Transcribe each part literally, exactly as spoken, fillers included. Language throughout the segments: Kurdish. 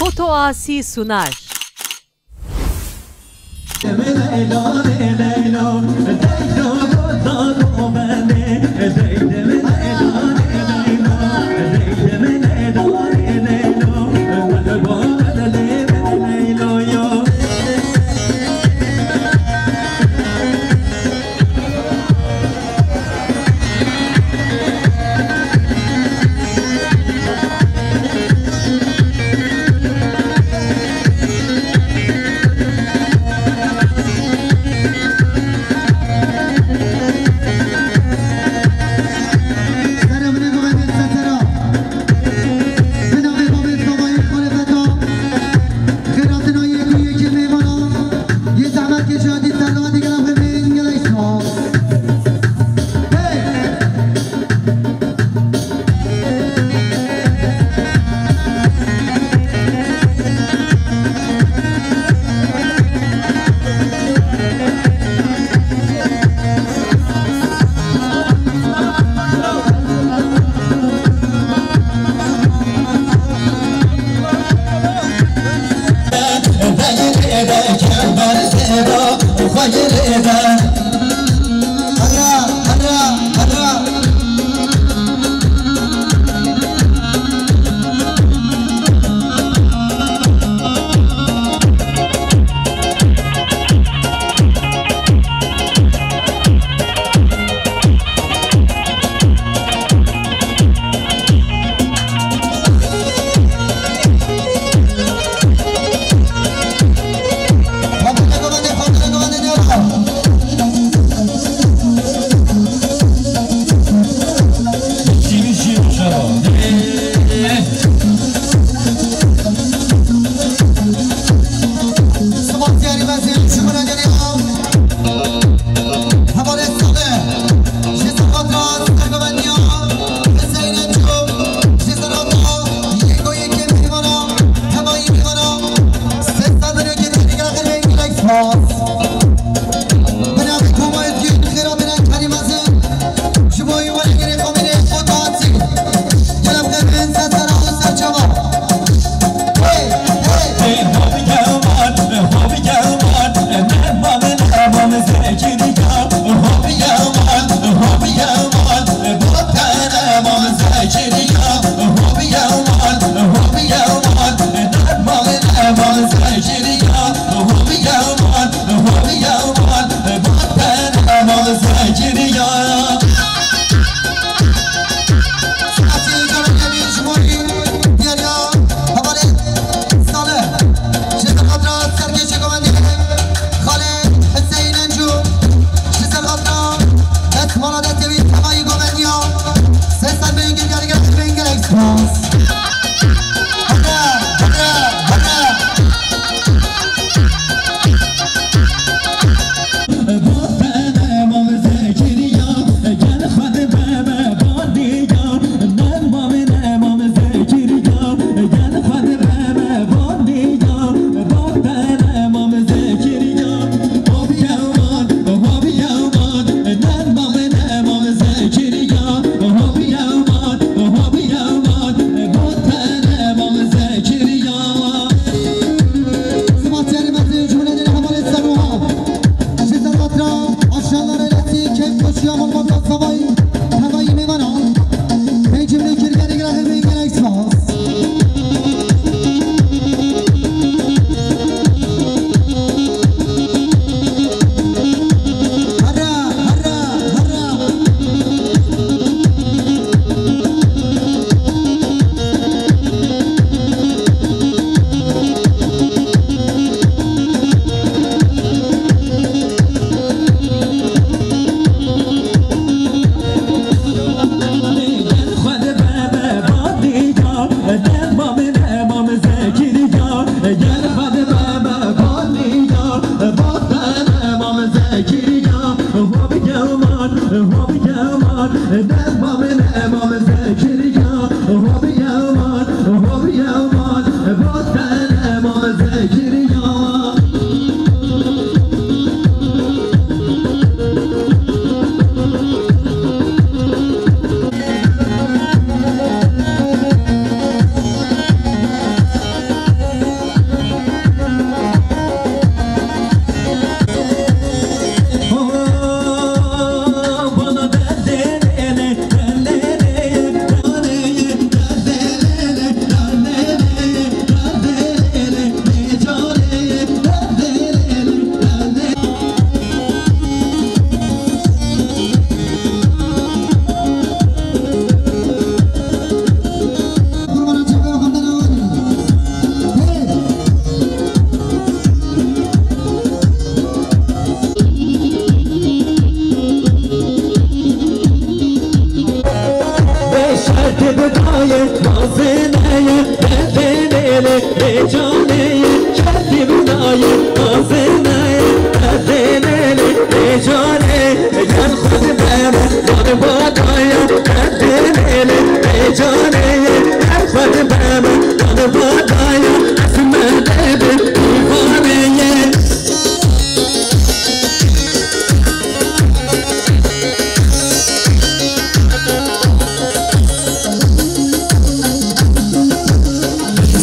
Otoasi Sunar.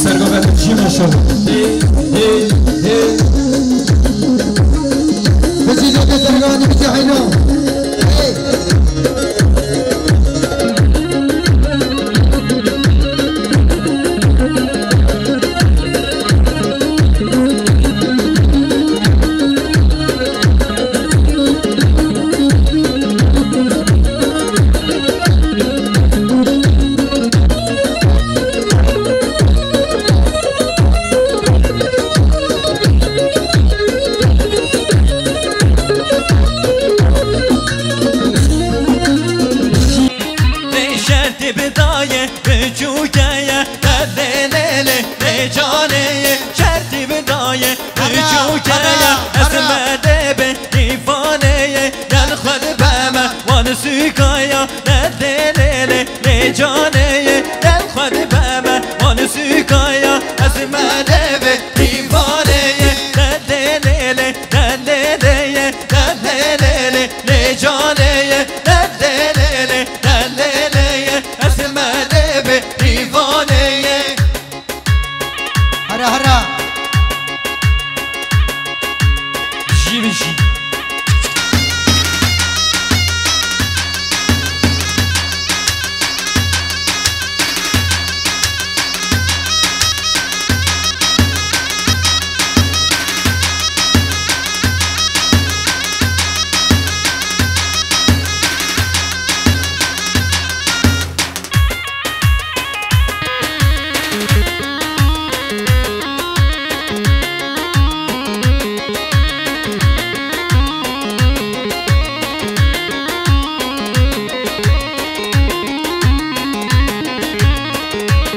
Sergovetin jî meşhur. Hey, hey, hey. Biçî zêde sergovetin biçî heylo. Hey. Lê şertî bi dayê biçûkeye, lê, lê, lê, lê, lê canê, şertî bi dayê biçûkeye, ez medê bi dîvaneyê, gel xwe di beme wan sûkaya, lê, lê, lê, lê, lê canê, gel xwe di beme wan sûkaya, ez medê bi dîvaneyê, lê, lê, lê, lê, lê, lê, lê, lê, lê, lê, lê, lê canê, lê, lê, lê, lê, lê, lê, lê, lê, ez medê bi dîvaneyê. Hera, hera. Jî bi jî.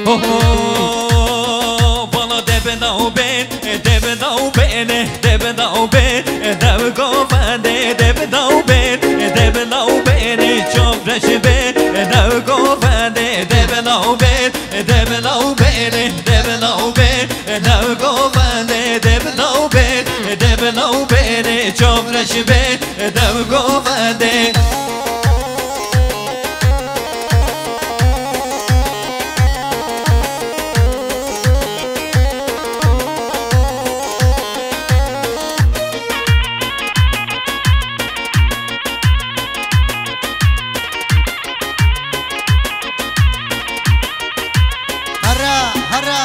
Ho, ho, bala de bi navbên, de bi navbên, de bi navbên, de bi govendê, de bi navbên, de bi navbên, çavreş bê, de bi govendê, de bi navbên, de bi navbên, de bi navbên, de bi govendê, de bi navbên, de bi navbên, çavreş bê, de bi govendê. Hera, hera.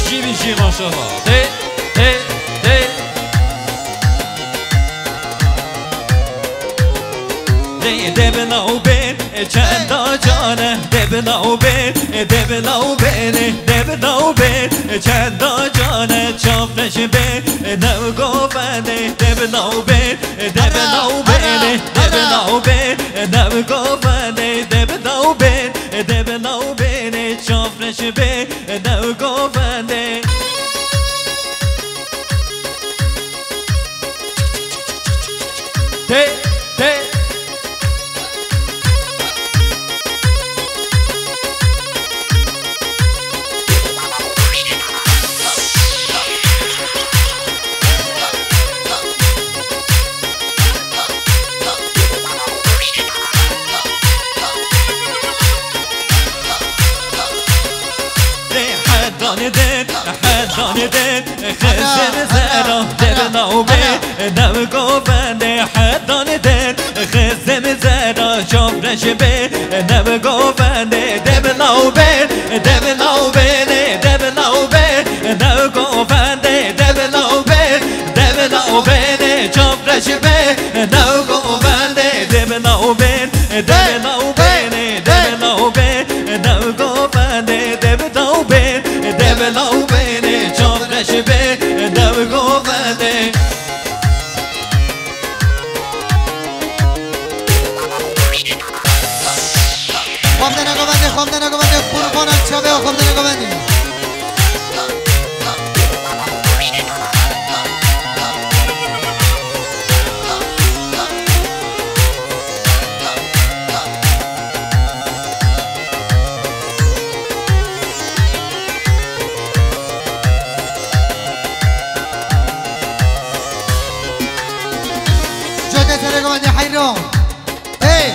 Jî bi jî maşallah. Hey, hey, hey. Hey, de bi navbên, çenda can e, de bi navbên, de bi navbên, de bi navbên, çenda can e, çavreş bê, de bi govendê, de bi navbên, de bi navbên, de bi navbên, de bi govendê, de bi navbên, de bi navbên, çavreş bê, de bi govendê. Tê, tê. Lê hedanê din, hedanê din, xizim zera, de bi navbên, de bi govendê, hedanê din, xizim zera, çavreş bê, de bi govendê, de bi navbên, de bi navbên, de bi navbên, de bi govendê, de bi navbên, de bi navbên, çavreş bê, de bi govendê, de bi navbên, de bi navbên, de bi navbên, de bi govendê, de bi navbên, de bi navbên, çavreş bê, de bi govendê. Xwemdene govendê, xwemdene govendê, pûr Bana çavê axaftina govendî. Cote serê govendî heyro. Hey!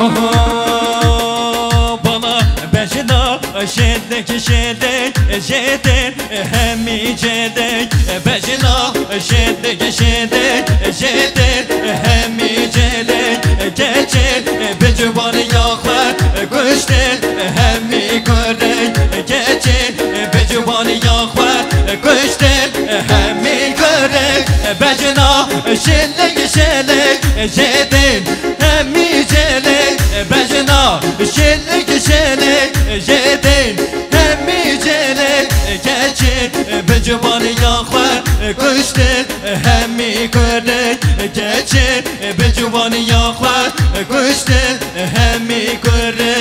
Oho, bala bejna, şêdek, şêdek, şêdek. Hemî cêdek bejna, şêdek, şêdek, şêdek, hemî cêdek, keçê bi ciwaniya xwe kuştin, hemî kurek, keçê bi ciwaniya xwe kuştin, hemî kurek, bejna, şêdek, şêdek, şêdek, hemî cêdek bejna, şêdek, şêdek, şêdek. Hemî cêlê keçê bi ciwaniya xwe kuştin, hemî kurê keçê bi ciwaniya xwe kuştin, hemî kurê.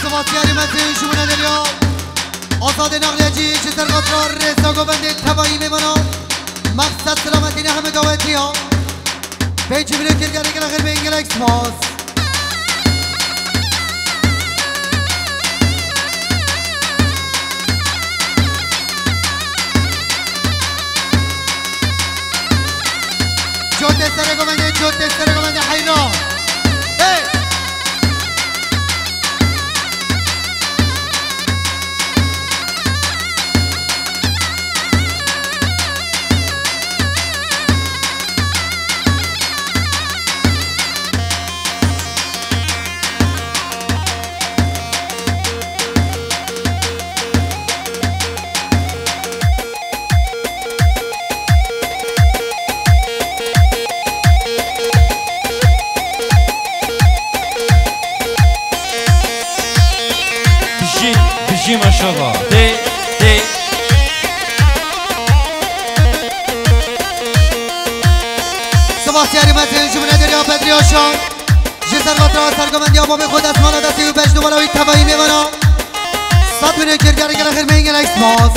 Sivasyarî me tê ji wina derya. Azadê Naxliyecî ji ser xatira rêza govendê tevayî mêvanan. Mexsed silametî ne heme dawetiya. Pêncî vîdeo kêrgerê gelek xêr bên, gelek spas. Cotê serê govendê, cotê serê govendê heyra. Hey! Bijî, bijî maşallah. Tê, tê. Sivasyarî me tê ji min Derya Bedriya Şan. Ji ser vatra sergovendiya babê xwe destmala destê û beş numara wî tevayî mêvana. Sed wînê kêrgerê gelek xêr, meyîn gelek spas.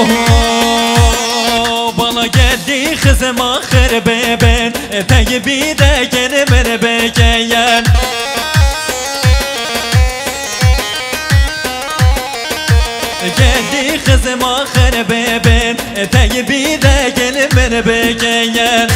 Oho, bala gelî xizma xêr bibin, teyî bî de gelî min bikeyen. Gelî xizma xêr bibin, teyî bî de gelî min bikeyen.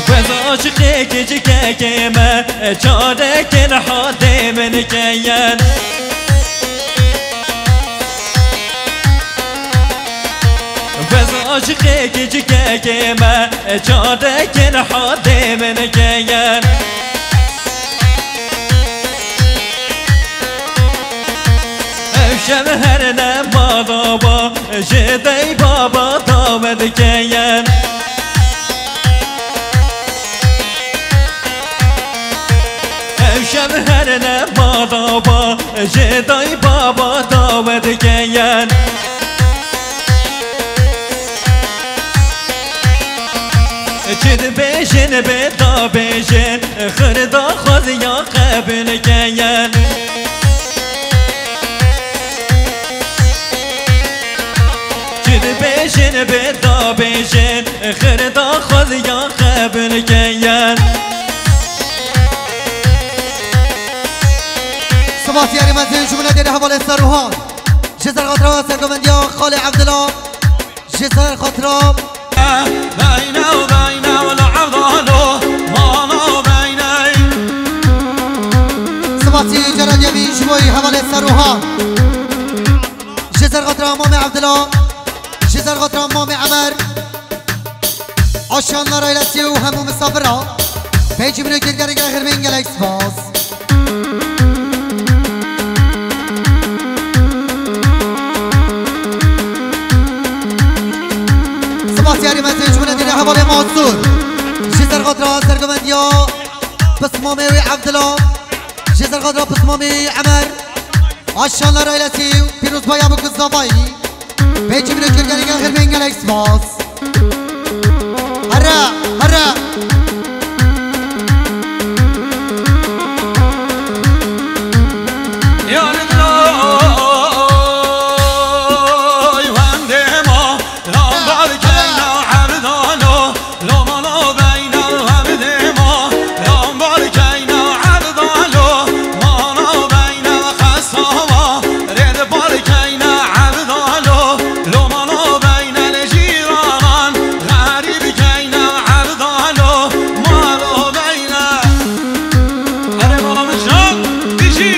Weza aşiqê kicikekê me, çarekên hadê min keyen. Weza aşiqê kicikekê me, çarekên hadê min keyen. Ev şev her ne baba, ji dey baba dawet keyen. Şev her ne bada ba, ji day baba dawet keyen. Çi dibêjin bê da bêjin, xirda xwaz ya qebûl keyen. Çi dibêjin bê da bêjin, xirda xwaz ya qebûl keyen. Spas yarî mezin ji min e dêre hevalê Serûhan. Ji ser xatira sergovendiya Xalê Evdila. Ji ser xatira. Beyne û beyne û li Evdalo, mala beyne. Spas carê diyemîn ji bo hevalê Serûhan. Ji ser xatira Mamê Evdila. Ji ser xatira Mamê Emer. Aşanlar ailesi û hemû misafira. Peycî min û girgerê gelek xêr bên gelek spas. Spas yarî mezin ji min e dêre hevalê Mansûr. Ji ser xatira sergovendiya pismamê wê Evdila. Ji ser xatira pismamê Emer. Aşanlar ailesi pîrozbaya bû ku zavayî. Peycî min û girgerê gelek xêr bên gelek spas. Here, here. Yar diloy wendê ma, lambar keyna Evdalo. Lo mala beyna hevdê ma, lambar keyna Evdalo, mala beyna xesama, rêd bar keyna Evdalo, lo mala beyna li cîranan, xerîb keyna Evdalo, mala beyna. Erê mala min can, bijî.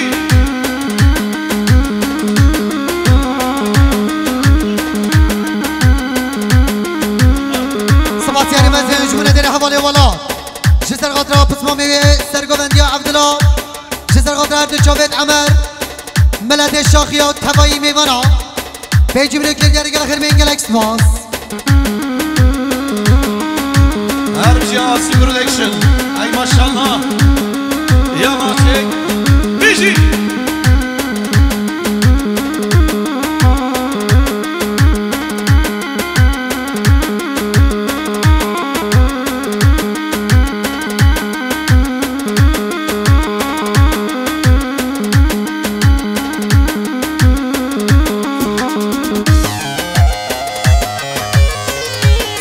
Spas yarî mezin ji min e dêre hevalê wela. Ji ser xatira pismamê wê sergovendiya Evdila. Ji ser xatira her du çavên Emer. Miletê Şaxiya tevayî mêvana. Peycî min û girgerê gelek xêr bên gelek spas. Her şey Asim Production. Ay maşallah. Ya maçek. Bijî.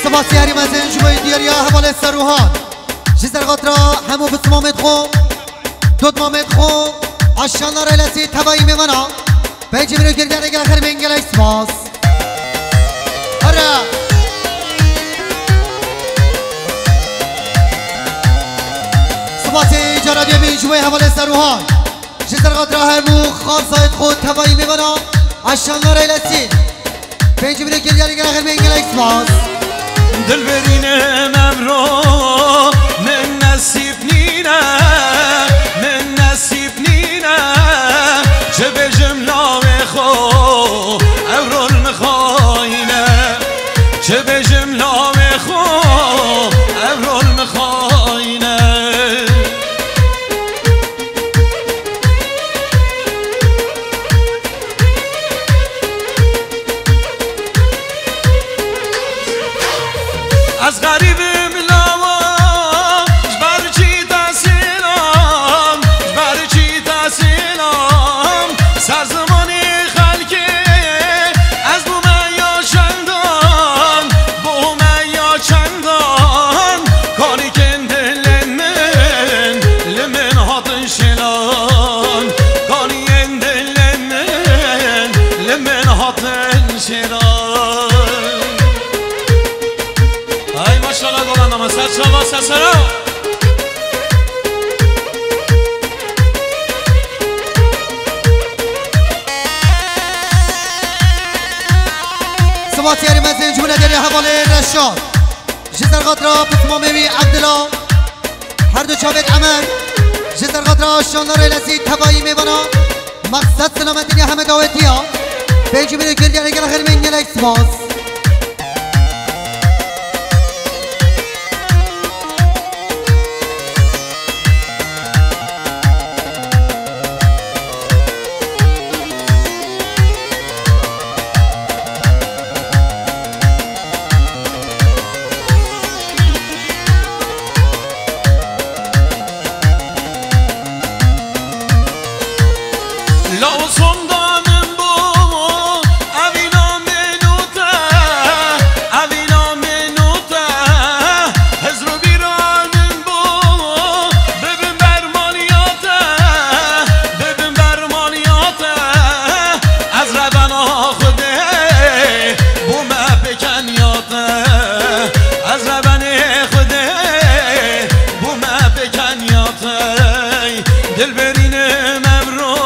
Spas yarî mezin ji bo diyariya hevalê Serûhan. Ji ser xatira hemû pismamê xwe, dotmamê xwe, aşanlar ailesi tevayî mêvana. Peycî min û girgerê gelek xêr bên gelek spas. Here. Spasê cara diyemîn ji bo hevalê Serûhan. Ji ser xatira hemû xalzayê xwe tevayî mêvana. Aşanlar ailesi. Peycî min û girgerê gelek xêr bên gelek spas. Dilberînim evro min nesîb nîne, min nesîb nîne. Çi bêjim lawê xwe, evro li min xayîne. Çi bêjim lawê xwe, evro li min xayîne. Ez xerîb im lawa, ji ber çi te sêlam, ji ber çi te sêlam. Ser zimanê xelkê ez bûme ya çendan, bûme ya çendan. Kanikên dilên min li min hatin şêlan, kaniyên dilên min li min hatin şêlan. Ay maşallah, dolan ama ser çava, ser sera. Spas yarî mezin ji min e dêrê hevalê Reşad. Ji ser xatira pismamê wî Evdila. Her du çavên Emer. Ji ser xatira şandarê lezî tevayî mêvana. Maqsed selametî heme dawetiya. Pêncî min û gelî gelek xêr bên gelek spas. Dilberînim evro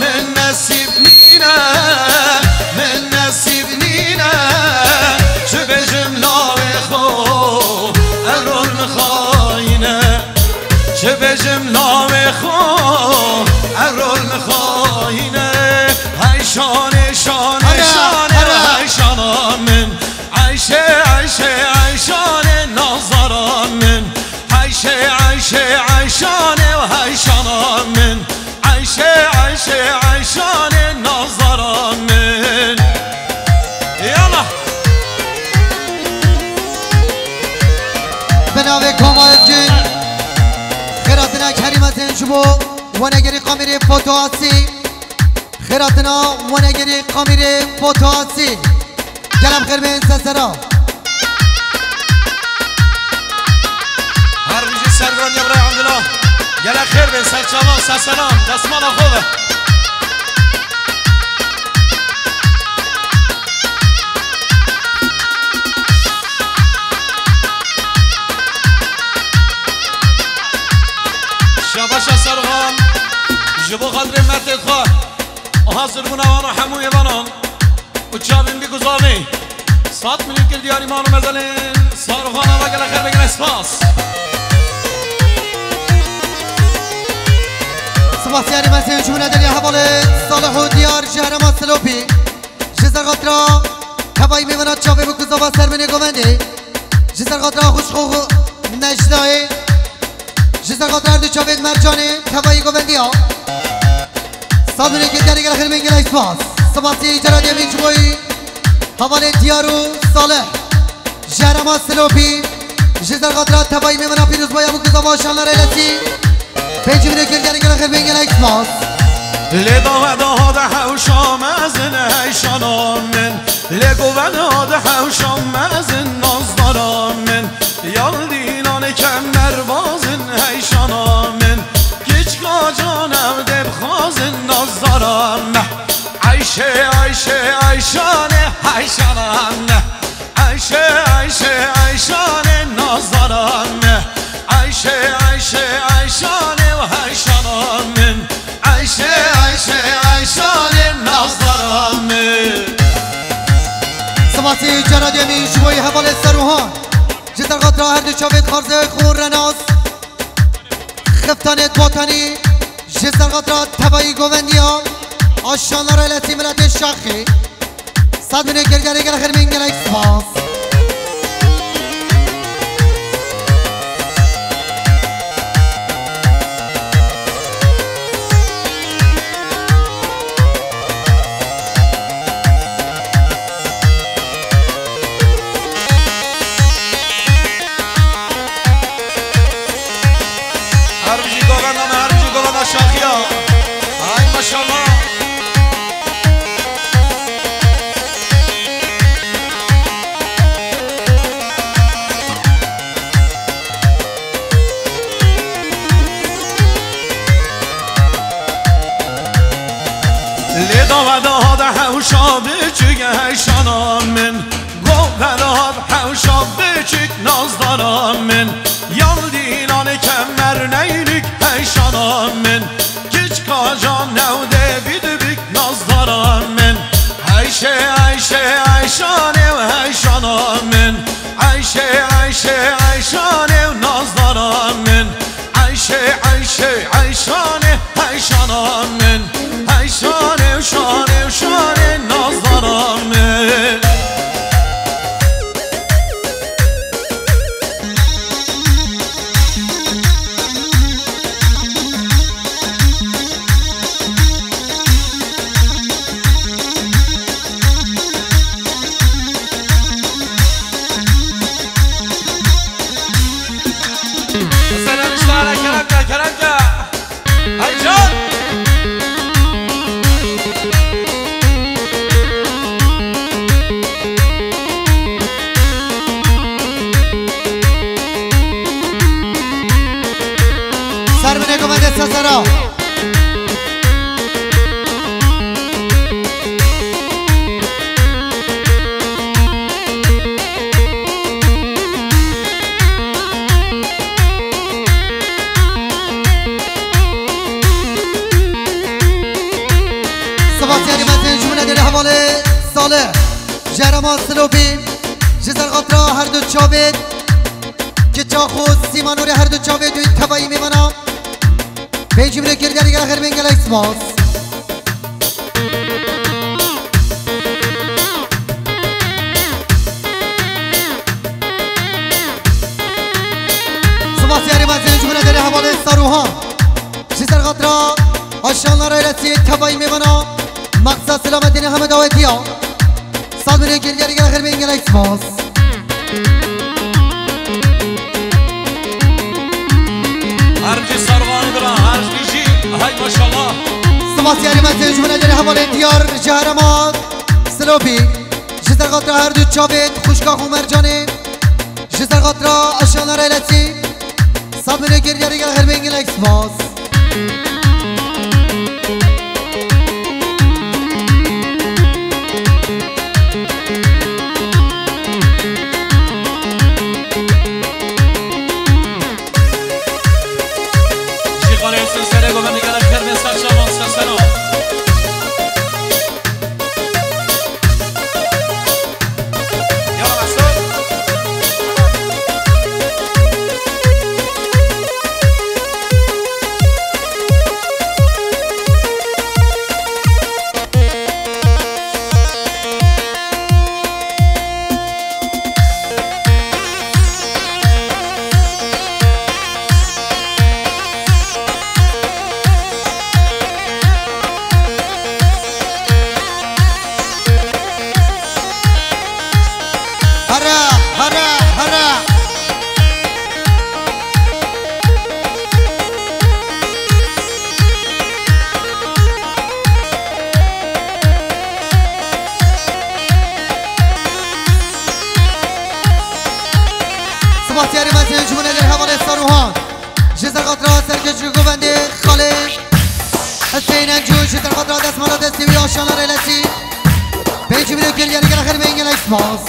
min nesîb nîne, min nesîb nîne. Çi bêjim lawê xwe, evro min xayîne. Çi bêjim lawê xwe, evro min xayîne. Hey şanê, şanê, Hara, şanê, hara. Hey şana min. Ayşe, Ayşe, Ayşanê nazara min. Ayşe, Ayşe, Ayşanê û Ayşana min. Ayşe, Ayşe, Ayşanê nazara min. Yallah. Bi navê Koma Özgün, xêratina Kerîm Ezên ji bo wenegerî Qamîrê Foto Asî. Xêratina wenegerî Qamîrê Foto Asî. Gelek xêr bên sesera. Her bijî sergiraniya birayê Evdila. Gelek xêr bên serçava, seseran, destmala xwe ve. Şabaşa Serxan, ji bo xatirê mertê xwe. Hazir bûna wana hemû êvanan û çavên bî guzavê. Sat milî kir diyarî man û mezelên Sarxana ve gelek xêr ve gelek spas. Spas diyarî mezin ji min edeliya hevalê Salih û diyar ji herema Silopî. Ji ser xatira tevayî mêvana çavê bû guzava ser binê govendê. Ji ser xatira xwişk û Necdayê. Ji ser xatir her du çavên Mercanê tevayî govendiya. Saz û nêkê diyarê gelek xêr bên gelek spas. Spasî cara diyemîn ji bo hevalê Diyar û Salih. Ji herema Silopî. Ji ser xatira tevayî mêvana pîrozbaya bû gizava şanlar eylesî. Pêncî binê kir diyarê gelek xêr bên gelek spas. Lê daweda hade hewşa mezin heyşana min. Lê goveda hade hewşa mezin nazdara min. Yal dîlanê kemerbazin heyşana min. Kiçka can ew dê bixwazin nazdara me. Ayşe, Ayşe, Ayşanê heyşana me. Ayşe, Ayşe, Ayşanê nazdara me. Ayşe, Ayşe, Ayşanê û heyşana min. Ayşe, Ayşe, Ayşanê nazdara min. Sivasî cara diyemîn ji bo hevalê Serûhan. Ji ser xatira her du çavên xarzê xwe Renas. Xiftanê Botanî ji ser xatira tevayî govendiya a şanlara eylesî miletê Şaxê. Sed binê kir diyarê gelek xêr bên gelek spas. Her bijî govenda me, her bijî govenda Şaxiya. Ay maşallah. Lê daweda de hewşa biçûk heyşana min. Goveda hewşa biçûk nazdara min. Yal dîlanê kemer neynûk heyşana min. Kiçka can ew dê bî dibik nazdara min. Ayşe, Ayşe, Ayşanê û heyşana min. Ayşe, Ayşe, Ayşanê û nazdara min. Ayşe, Ayşe, Ayşanê, heyşana min. Heyşanê û şanê û şanê nazdara min. Selam işlere, keremke, keremke. Hey can. Ser binê ku me dest sera. Salih, ji herêma Silopî, ji ser xatira her du çavên, kiça xwe Sîmanûrê her du çavên wî tevayî mêvana. Pêncî mirê kir diyarî gelek xêr bên gelek spas. Spas yarî mezin ji min derê hevalê Saruhan. Ji ser xatira aşanlar ailesi tevayî mêvana. Maqsed selametî ne heme dawetiya. Sal mirê kir diyarî gelek xêr bên gelek spas. Her cî servan bira, her cî jî, hey maşallah. Spas yarî mezin ji min derê hevalê diyar ji herêma Silopî. Ji ser xatira her du çavên xwişka xwe Mercanê. Ji ser xatira aşanlar ailesi. Sal mirê kir diyarî gelek xêr bên gelek spas. Jî xalê Husên serê govendî gelek xêr bên ser çavan ser sero. Here, here, here. Spas yarî mezin ji min derê hevalê Saruhan. Ji ser xatira serkeç û govendê xalê Husên Encû, ji ser xatira destmala destê wî aşanlar ailesi. Pêncî mirê kir diyarî gelek xêr bên gelek spas.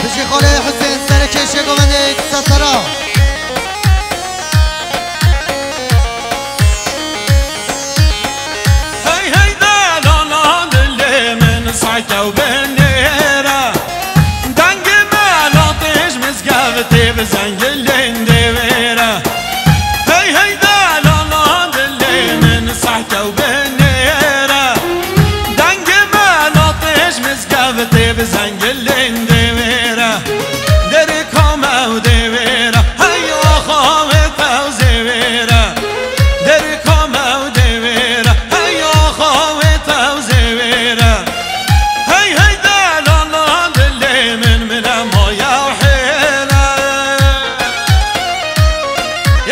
Bijî xalê Husên, serê kêşê govendê Sesera. Hey hey delala dilê min seke û binêre. Dengê melatê ji mizgevtê bi zengilên dêwêre. Hey hey delala dilê min seke û binêre. Dengê melatê ji mizgevtê bi zengilên dêwêre. Derê ka me û dêwêre, hey axa wê tewzê wêre. Derê ka me û dêwêre, hey axa wê tewzê wêre. Hey hey delala dilê min, min e maye û hêle.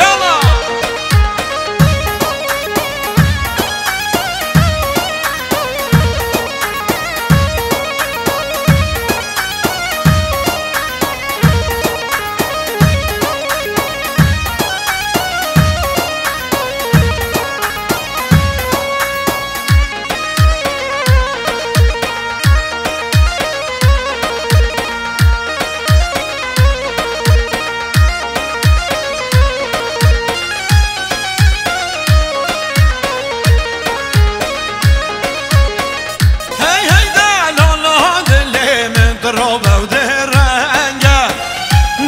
Yala! Hey hey delala dilê min, tu robe û dê renge.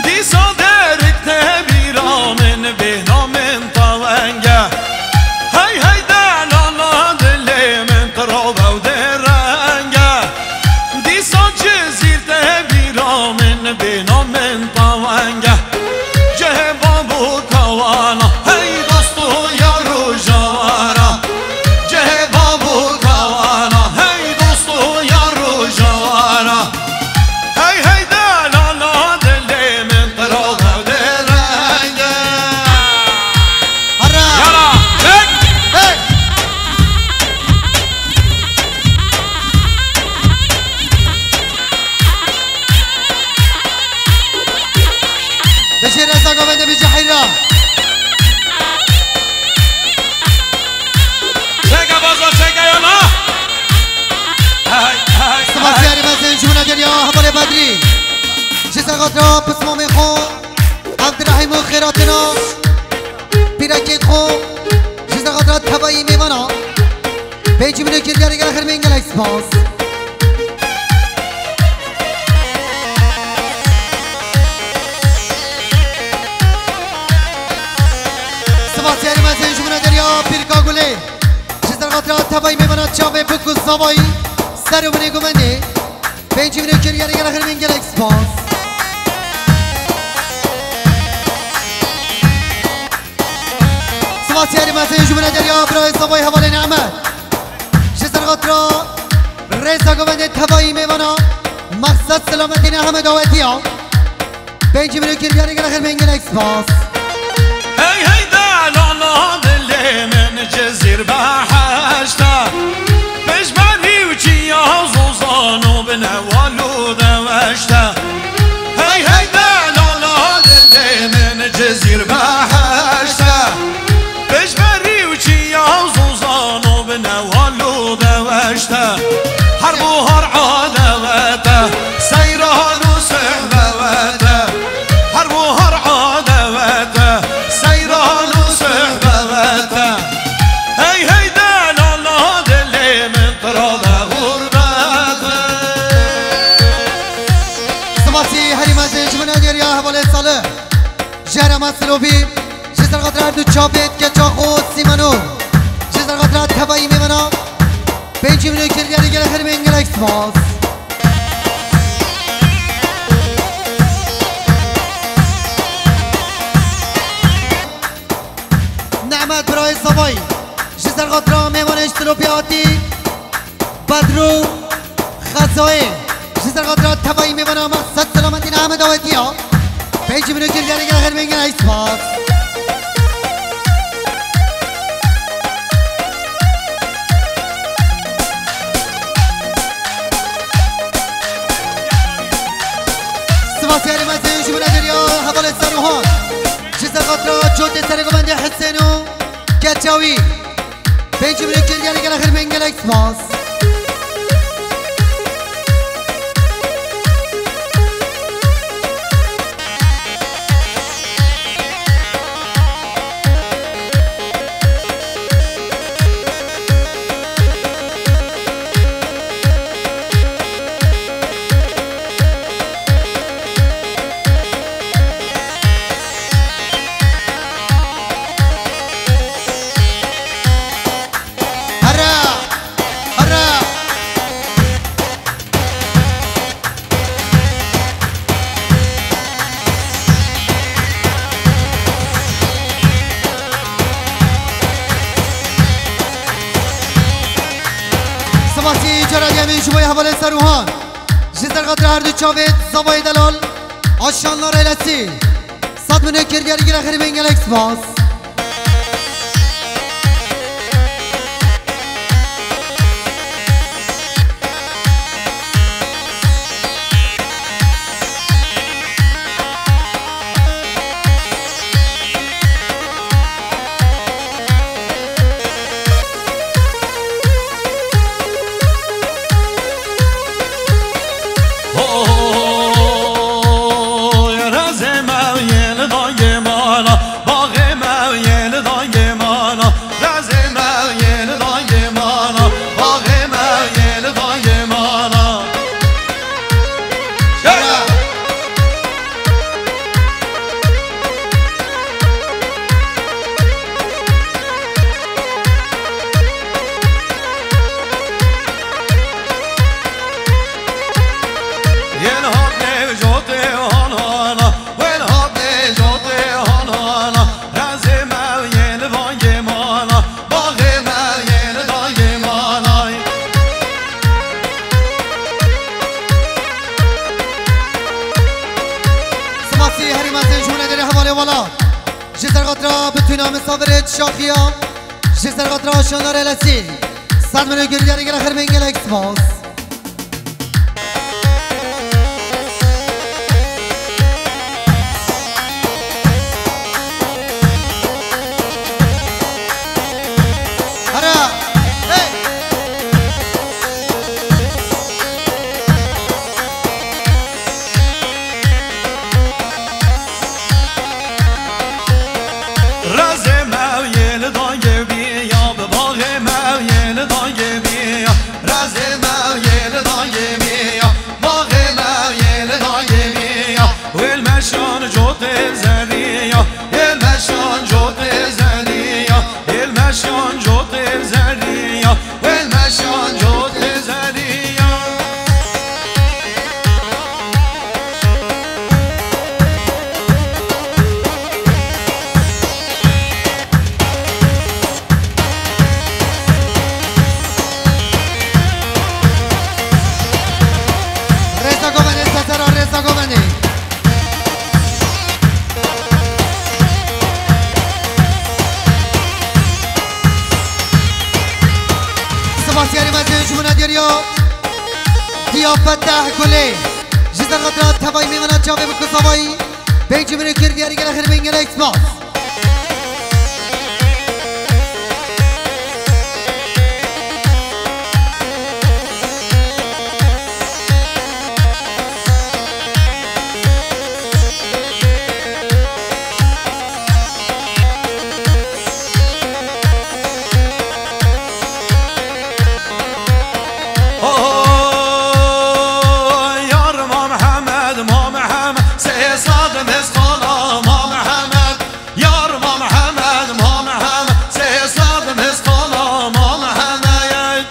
Dîsa derik te bîra min, bêhna min tawenge. Hey hey delala dilê min, tu robe û dê renge. Dîsa Cizîr te bîra min, bêhna min tawenge. Cihê bab û kawana, hey dost û yar û jawara. Cihê bab û kawana, hey dost û yar û jawara. Hey Debî Cehîra. Çeke baza, çeke yana. Hey, hey, hey. Spas yarî mezin ji min derya hevalê Bedrî. Ji ser xatira pismamê xwe, Evdirehîm û xêratina pîrekê xwe, ji ser xatira tevayî mêvana. Pêncî milyon kir diyarê gelek xêr bên gelek spas. Spas yarî mezin ji min derya Pîrka Gulê. Ji ser xatira tevayî mêvana çavê bûk û zavayî ser û binê guvendê. Pêncî milyon kir diyarê gelek xêr bên gelek spas. Spas yarî mezin ji min derya birayê zavayî hevalê Nehmet. Ji ser xatira rêza govendê tevayî mêvana Mexsed Selametî Nehmet dawetiya. Pêncî milyon kir diyarê gelek xêr bên gelek spas. Hey hey delala dilê min Cizîr behişte. Pêşberî û çiya zozan û binewal û deweşte. Hey hey delala dilê min Cizîr behişte. Pêşberî û çiya zozan û binewal û deweşte. Her buhar adewete, seyran û sohbewete. Her buhar adewete, seyran û sohbewete. Hey hey delala dilê min, tira de xurbete. Sipasî herî mezin ji min derya hevalê Salih. Jere Mesilobî. Ji ser xatira her du çavê keça xwe Sîmano. Ji ser xatira tevayî mêvana. Pêncî milyon kir diyarê gelek xêr bên gelek spas. Nehmet birayê zavayî. Ji ser xatira mêvanê ji Silopî hatî. Bedro Xezoyê. Ji ser xatira tevayî mêvana Mexsed Selametî Nehmet dawetiya. Pêncî milyon kir diyarê gelek xêr bên gelek spas. Spas yarî mezin ji min derya hevalê Serûhan. Ji ser xatira cotê serê govendê Hisên û keça wî. Pêncî milyon kir diyarê gelek xêr bên gelek spas. Here! Here! Sipasî cara diyemîn ji bo hevalên Serûhan. Ji ser xatira her du çavê zavayê delal. Aşanlar Elesî. Sed milyon kir diyarê gelek xêr bên gelek spas. Oy, razê me yên dayê mala, baxê me yên dayê mala, razê me yên dayê mala, baxê me yên dayê mala. Şera! Yên hat nêjotê hanana, wên hat nêjotê hanana, razê me yên vangê mana, baxê me yên dayê manay. Sipasî herî mezin ji hûn ê derê hevalê wala. Ji ser xatira bitûna misafirê şaxiya. Ji ser xatira Şandar Elesî. Sed milyon kir diyarê gelek xêr bên gelek spas. Ya Diya Fetah Gulê ji Zerxatira tevayî mêvana çavê bi kusavayî pêncî min kir diyarî gele xêr bên gele spas. Oy, yar Ma Mihemed, Ma Mihemed, sê sed misqala Ma Mihemed. Yar Ma Mihemed, Ma Mihemed, sê sed misqala Ma Mihemed.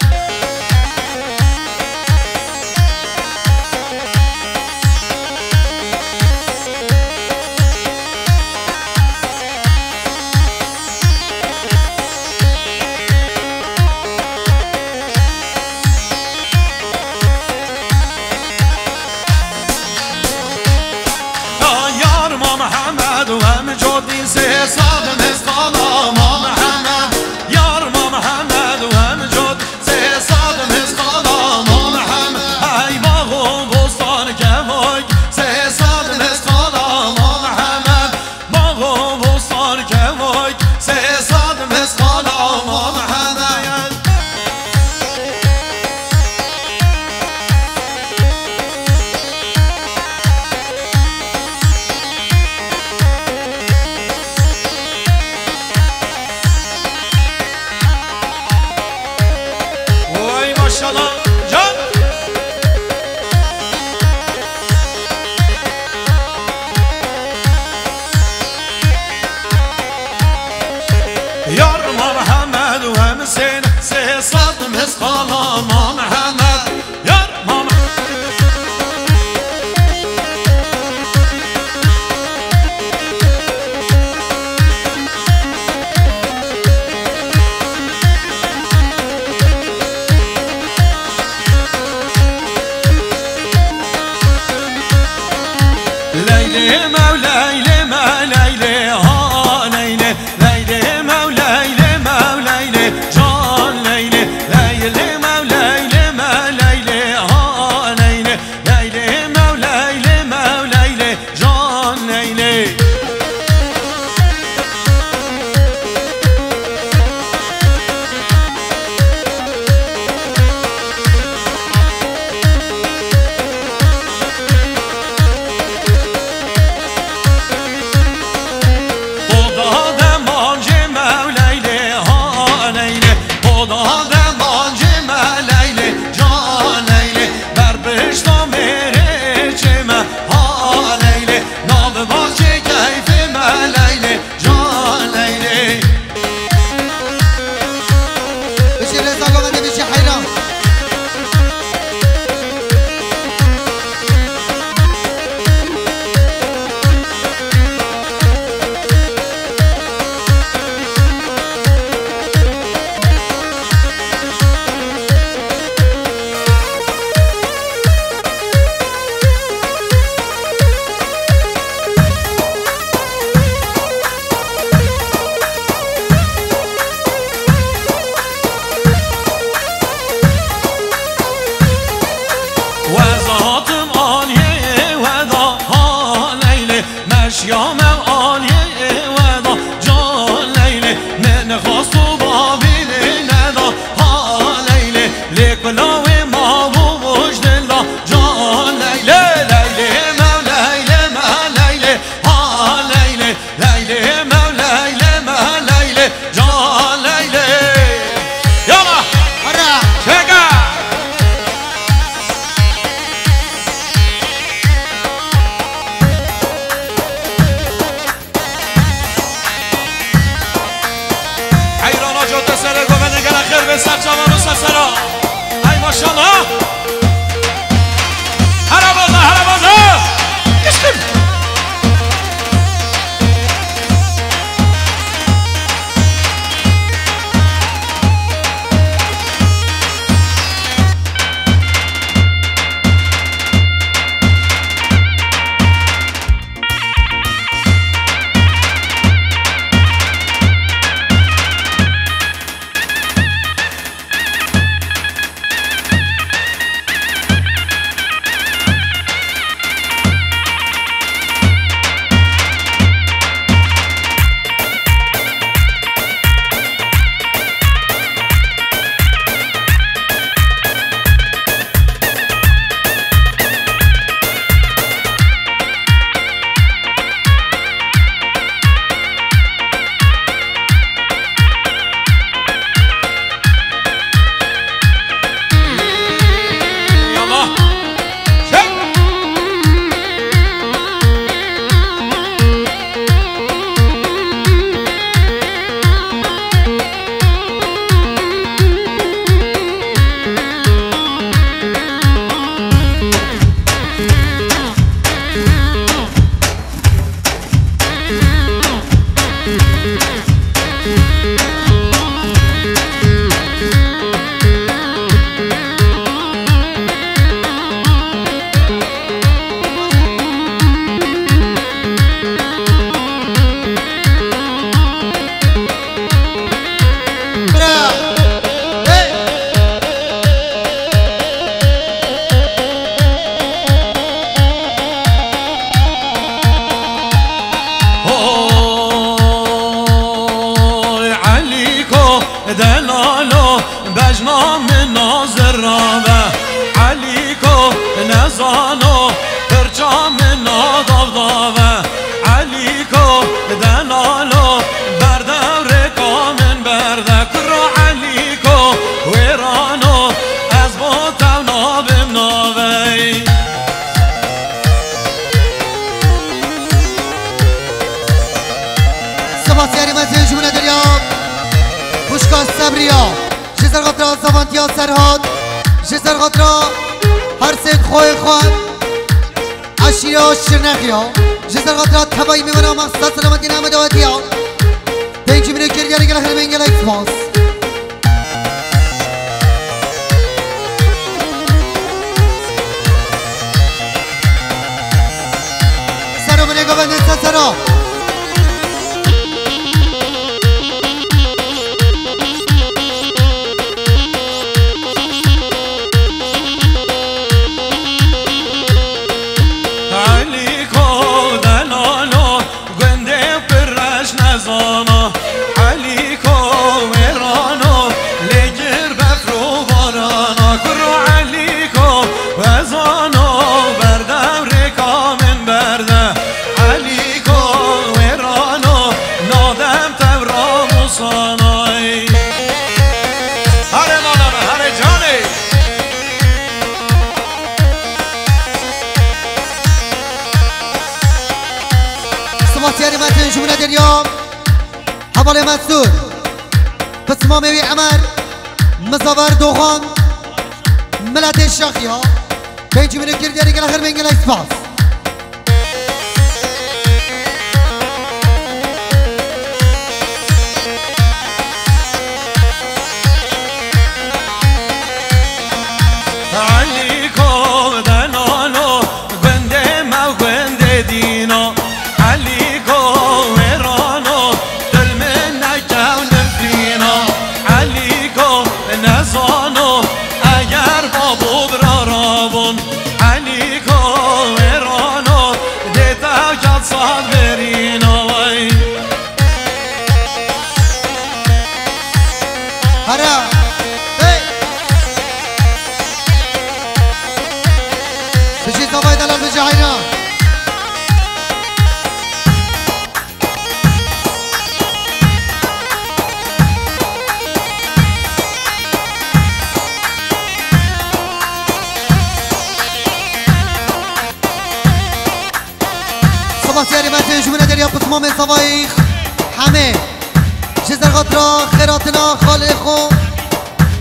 Ya yar Ma Mihemed û em cotî sê sed misqala Ma Mihemed. Yar Ma Mihemed û em cotî sê sed misqala Ma Mihemed. Hey bax û bostan kevok sê sed misqala Ma Mihemed. Bax û bostan kevok sê sed misqala Ma Mihemed. Oy maşallah can. Yar Ma Mihemed û em sê sê sed misqala Ma Mihemed. Yar Ma Mihemed. Leylê mew, leylê me, leylê ha, leylê. Leylê mew, leylê mew, leylê can, leylê. Leylê mew, leylê me, leylê ha, leylê. Leylê mew, leylê mew, leylê can, leylê. Rave, Elîko nezano, pirça min nadav dave. Elîko delalo, berde rêka min berde. Kuro Elîko wêrano, ez bo tev nabim navey. Spas yarî mezin ji min e derya. Xwişka Sebriya. Ji ser xatira Zavantiya Serhat, ji ser xatira her sêd xweyê xwe, eşîra Şirnexya, ji ser xatira tevayî mêvana me sed selametî ne me dawetiya. Pêncî min ê kir, gelek gelek hermên gelek spas. Sero min ê govendin ser sero. Elîko delalo, gundê pir reş nezana. Elîko wêrano, lê gir befr û barana. Kuro Elîko wezano, berdev rêka min berde. Elîko wêrano, nadem tev ramusanay. Hare mala me, hare canê. Spas yarî mezin ji min e derya. Hevalê Mesûd, pismamê wî Emer, Mizaver Doxan, miletê Şaxiya, pêncî min ê kir, diyarî gelek hermên gelek spas. Elîko delalo, gundê me gundê dîno. Elîko wêrano, dil min nekewnim fîno. Elîko nezano, eger babo bira rabon. Elîko wêrano, dê te cat sal verîno. Way. Hara. Hey. Bijî zavay delal, bijî heyran. Spas yarî mezin ji min e derya, pismamê zavayî Hemê. Ji ser xatira xêratina xalê xwe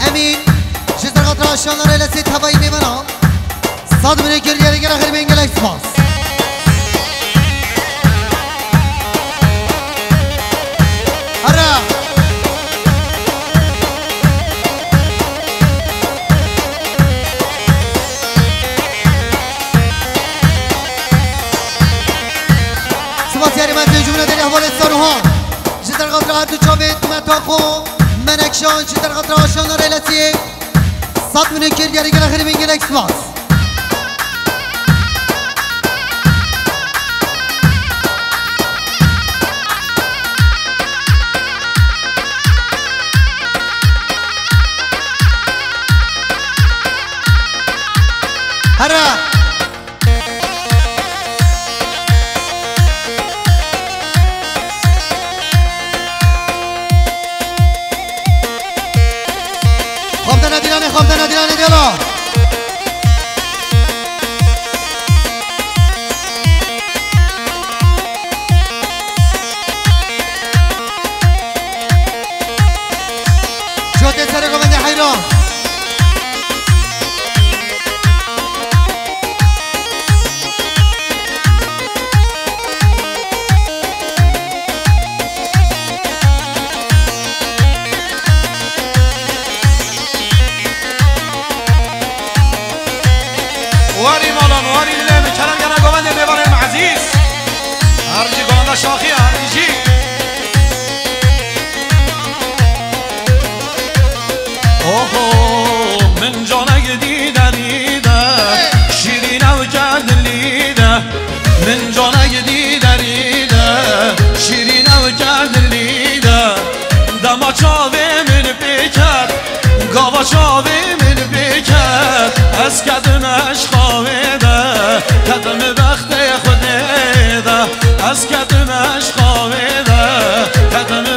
Emîn. Ji ser xatira şandarê lesê tevayî mêvana. Sed min ê kir, diyarî gelek hermên gelek spas. Here. Spas yarî mezin ji min e derya, hevalê Saruhan. Ji ser xatira her du çavên meta xwe Menekşan, ji ser xatira şandarê lesê. Sed min ê kir, diyarî gelek hermên gelek spas. Here. Xwebdena dîlanê, xwebdena dîlanê dêla. Cotê serê govendê heyran. Warî malan, warî dilê min, kerem gene govendê mêvanê min ezîz. Her cî govenda şaxî, her cî. Oho, min canek dîde dîde, şîrîn ew ke dilî de. Min canek dîde dîde, şîrîn ew ke dilî de. Dema çavê min pê ket, gava çavê min pê Ez ketime ji xawê de, ketime bextê Xwedê de. Ez ketime ji xawê de, ketime